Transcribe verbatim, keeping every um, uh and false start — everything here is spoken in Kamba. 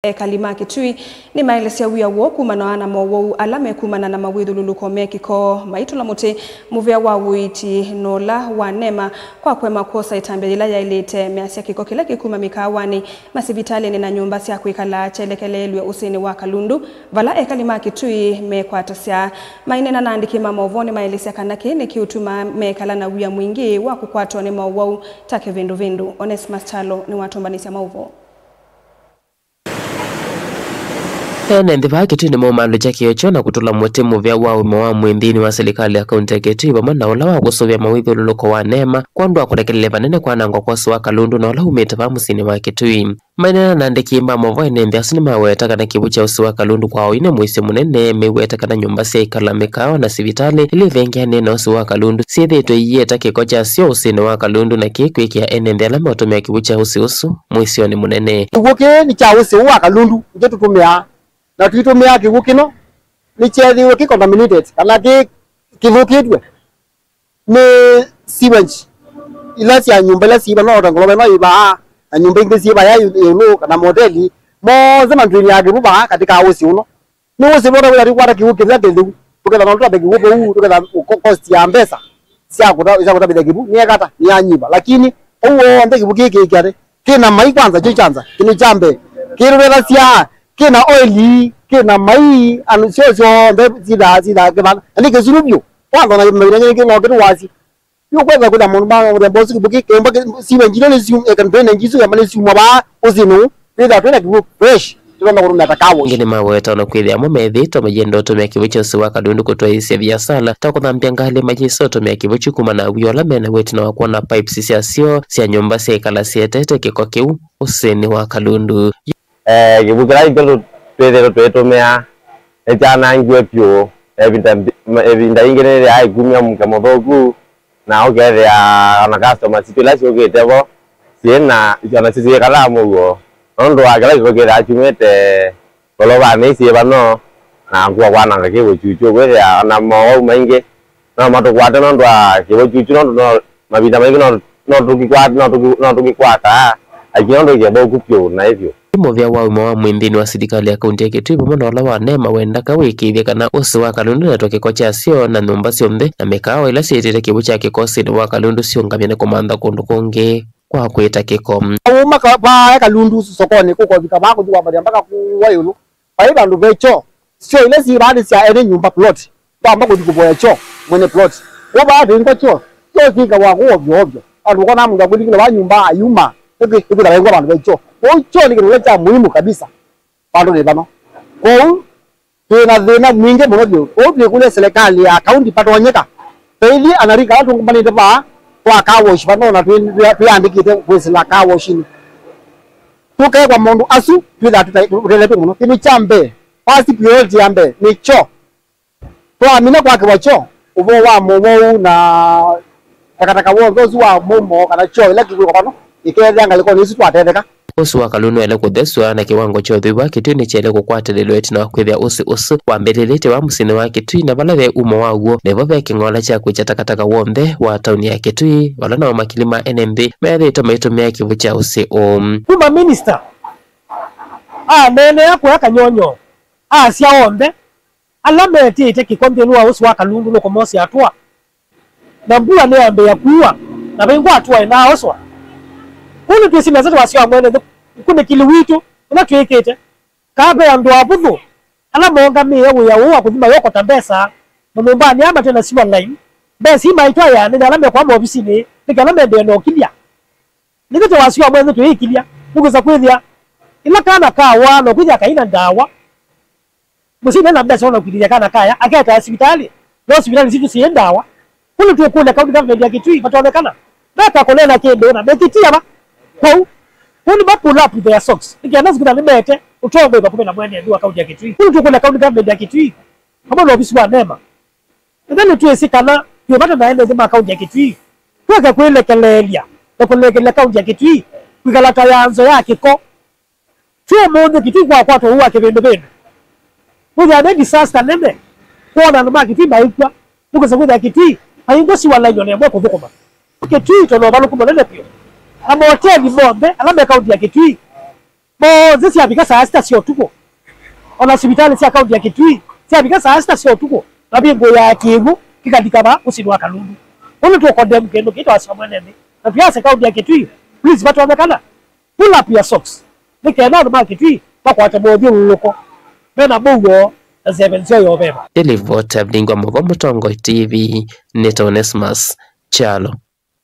Ekali ma Kitui nĩmaelesya wia woo kumana na mowau ala mekumana na mawĩthyũlũlũko me kĩko maitũla mũtĩ mũvĩa wa ũiiti na ũla wa NEMA kwa kũema kwosa ĩtambya yĩla yaĩlĩte, measya kĩko kĩla kĩkuma mĩkaawanĩ, masivitalĩnĩ na nyũmba sya kwĩkala kyelekeleelw'e ũsĩnĩ wa Kalundu, vala ekali ma Kitui mekwatasya. Maineena na andĩki ma maũvoo nĩmaelesya kana kĩĩ nĩkĩũtumaa mekala na wia mwingĩ wa kũkwatwa nĩ mowau ta kĩvĩndũvĩndũ. Onesmus Kyalo nĩwatũmbanĩsya maũvoo. Ene nthĩ vaa Kitui nĩmaumaalũkya kĩĩo kyoo na kũtũla mũtĩ mũvĩa wa ũima wa mwĩĩ nthĩnĩ wa silikalĩ ya kaunti ya Kitui vamwe na ũla wa kũsũvĩa mawĩthyũlũlũko wa NEMA kwondũ wa kũlekelelya vanene kwanangwa kwa ũsĩ wa Kalundu na ũla umĩte vaa mũsyĩnĩ wa Kitui. Maineena na andĩki ma maũvoo, ene nthĩ asu nĩmaweta kana kĩw'ũ kya ũsĩ wa Kalundu kwa oyu nĩ mũisyo mũnene, meweta kana nyũmba sya ĩkala, mĩkaawa na sivitalĩ ila ivengeanĩe na ũsĩ wa Kalundu syĩthĩĩtwe iieta kĩko kyasyo ũsĩnĩ wa Kalundu, na kĩĩ kwĩkĩa ene nthĩ ala meũtũmĩa kĩw'ũ kya ũsĩ ũsu mũisyonĩ mũnene. Kĩw'ũ kĩĩ nĩ kya ũsĩ ũũ wa Kalundu nĩkyo tũtũmĩaa, na tũitũmĩaa kĩw'ũ kĩno nĩkyethĩiwe kĩ contaminated kana kĩ kĩthũkĩtw'e nĩ sewage ila sya nyũmba ila syĩ vaa, no ta ngolova ĩno yĩ vaa, na nyũmba ingĩ syĩ vaya ĩ-, ĩũlũ, kana moteli, monthe mantwĩnĩaa kĩw'ũ vaa katĩ ka ũsĩ ũno. Nĩ ũsĩ vota wĩla tũkwata kĩw'ũ kĩla kĩtheu, tũketha no tũtave kĩw'ũ vau, tũketha ko-, cost ya mbesa sya kũta-, sya kũtavĩthya kĩw'ũ nĩ ekata, nĩ yanyiva. Lakini ũu w'onthe kĩw'ũ kĩĩ kĩĩkĩa nĩ, kĩ na mai kwanza, kyo kyanza, kĩ nĩ kya mbee, kĩtũtethasya, kĩ na oili, kĩ na mai, and syo syonthe sithaa, sithaa kĩvanda, na nĩ kĩsũlu vyũ. Kwanza na mavinda angĩ nĩkĩthokete wasi. Yu kwetha kwĩtha maũndũ ma mũthemba ũsu, kĩw'ũ kĩ kĩũmba kĩ-, siwe njino nĩ siu, eka drainage isu kĩamba nĩ siumwa vaa ũsĩnĩ ũũ, twĩtha twĩna kĩw'ũ fresh, tũtonya kũtũmĩa ta car wash. Angĩ nĩmaweta ona kwĩthĩa amwe methĩĩtwe mayenda ũtũmĩa kĩw'ũ kya ũsĩ wa Kalundu kũtwaĩĩsya viasala ta kũthambya ngalĩ, mayĩsa ũtũmĩa kĩw'ũ kyu kumana na wia ũla mena w'o ĩtina wa kwona pipes sya syoo sya nyũmba sya ĩkala syetete kĩko kĩu ũsĩnĩ wa Kalundu. Eh, kĩw'ũ kĩla ithyĩ tũ-, twĩthĩĩtwe tũitũmĩa nĩkyanangiwe vyũ. Ĩvinda mbi-, ma-, ĩvinda yingĩ nĩyĩthĩaa ĩkumya mũke mũthũku, na ũkethĩa ona customers sitũ ila syũkĩte vo syĩ na, ona syo syĩkalaa mũuo nũndũ wa kĩla kĩko kĩthĩaa kyumĩte ngolovanĩ ii syĩ vano, na ngũa kwananga kĩw'ũ kyukyũ. Kwĩthĩa ona mowau maingĩ no matũkwate nũndũ wa kĩw'ũ kyukyũ, nũndũ no, mavinda maingĩ no, no tũkĩkwata, no tũkĩ-, no tũkĩkwataa, lakini nũndũ kĩthũku vyũ naĩ vyũ. Mũvĩa wa ũima wa mwĩĩ nthĩnĩ wa silikalĩ ya kaunti ya Kitui vamwe na ũla wa NEMA wenda kawĩkĩĩthye kana ũsĩ wa Kalundu na tũkĩko kya syoo na nyũmba syonthe na mĩkaawa ila syĩtĩte kĩw'ũ kya kĩko ũsĩnĩ wa Kalundu syĩũngamye nĩ kũmantha kũndũ kũngĩ kwa kwĩta kĩko. Uma ka-, vaa Kalundu sokonĩ kũkovika vaa kũthi kwambatia mpaka kũwa ĩũlũ. Vai vandũ ve kyoo. Syoo ila syĩ vaa nĩ sya ene nyũmba plot. Vamba kũthi kũvoya kyoo mwene plot. Wovaa tũingwa kyoo. Kyoo kĩkawa kũ ovyo ovyo. Andũ ũkona mũndũ akũthi kũla vaa nyũmba ayuma. Nĩkwĩ-, nĩkwĩthĩwa vaingwa vandũ ve kyoo. Kwoou kyoo nĩ kĩndũ kĩla kya muhimu kabisa vandũnĩ vano. Kwoou twĩ na thĩna mwingĩ mũno vyũ. Kwoou twĩkũlya silikalĩ ya kaunti patonyeka. Tũithi anarika ala tũngũmanĩte vaa twa car wash vano na twĩ-, twĩ-, twĩandĩkĩte kwĩsĩla car wash-inĩ. Tũkekwa maũndũ asu, twĩthaa tũta-, tũteletwe mũno. Kĩndũ kya mbee, first priority ya mbee, nĩ kyoo. Twamina kwakĩwa kyoo, ũvoo wa mũwau na takataka w'onthe ũsu wa mũmo kana kyoo ĩla kĩkwĩkwa vano, ĩkeethĩa ngalĩkonĩ isu twatetheka. Ũsĩ wa Kalundu nũyaĩle kũthesw'a na kĩwango kya ũthwii wa Kitui nĩkyaĩle kũkwatĩlĩlwa ĩtina wa kwĩthĩa ũsĩ ũsu wambĩlĩlĩtye vaa mũsyĩnĩ wa Kitui, na vala ve umo waw'o, nĩvo ve kĩng'ola kya kwĩkya takataka w'onthe wa taoni ya Kitui, vala nao makilima ene nthĩ methĩĩtwe maitũmĩa kĩw'ũ kya ũsĩ ũũ. Kuma minista aneenea kũya Kanyonyo, asya onthe ala metĩĩte kĩko nthĩnĩ wa ũsĩ wa Kalundu nũkũmosya atũa, na mbua nĩyambĩĩa kuua, na vaingwa atũa ĩnaaoswa. Kũu nĩtwĩsĩ nesa twasya mwene nthĩ ũkunĩkĩli witũ ũla twĩkĩte. Kaa ve andũ avũthũ ala moongamĩe wĩa ũũ wa kũthi mayokota mbesa manyũmbanĩ aa mate na sewer line, mbesa ii maitwaĩaa nĩ ala mekũa maovisinĩ nĩ kana mendee na ũkilya. Nĩkĩ tũwasya mwene twĩĩkilya? Nĩkwĩsa kwĩthĩa ĩla kana kawaa no kwĩthĩa kaina ndawa. Mũsyai nena mbesa ona kwĩlĩthya kana kaya, aketae sivitalĩ, no sivitalĩ sitũ syĩ ndawa. Kũu nĩtũkũlya county government ya Kitui, matonekana meka kũneena kĩndũ na mekĩtia va. Kwoou, kũu nĩma pull up their socks, nĩ kenda sikwĩthĩa nĩmete ũtongoi vakuvĩ na mwene nthĩ wa county ya Kitui. Kũu nĩtũkũlya county government ya Kitui, vamwe na ovisi wa NEMA. Ĩthe nĩtwĩsĩ kana twĩ vata na ene nthĩ ma county ya Kitui, tũeke kwĩlekeleelya na kũlekelya county ya Kitui kwĩkala ta yanzo ya kĩko. Twĩ ũmũnthĩ Kitui kwakwatwa ũu wa kĩvĩndũvĩndũ. Wĩthĩa nĩ disaster nene kwona andũ ma Kitui maikw'a, nĩkwĩsa kwĩthĩa Kitui aingwa siwa lainyo na ĩmwe kũthũkũma. Kitui twĩ na ũvalũku mũnene vyũ. Na maoteli monthe ala me kaunti ya Kitui Mboo nzĩ syavika saa sita sya ũtukũ, ona sivitalĩ sya kaunti ya Kitui syavika saa sita sya ũtukũ, mavingũĩaa kĩw'ũ kĩkalika vaa ũsini wa Kalundu. Ũndũ tũkondemu kĩndũ kĩĩ twasya mwene nthĩ, na tũyasya kaunti ya Kitui, please, vatonyekana, pull up your socks, nĩ kenda andũ ma Kitui makwate mothyũlũlũko mena mũuo na nzeve nzeo ya ũveva. Ĩlivoti ya Vingwa Mũvo Mũtongoi T V, nĩ Onesmus Kyalo.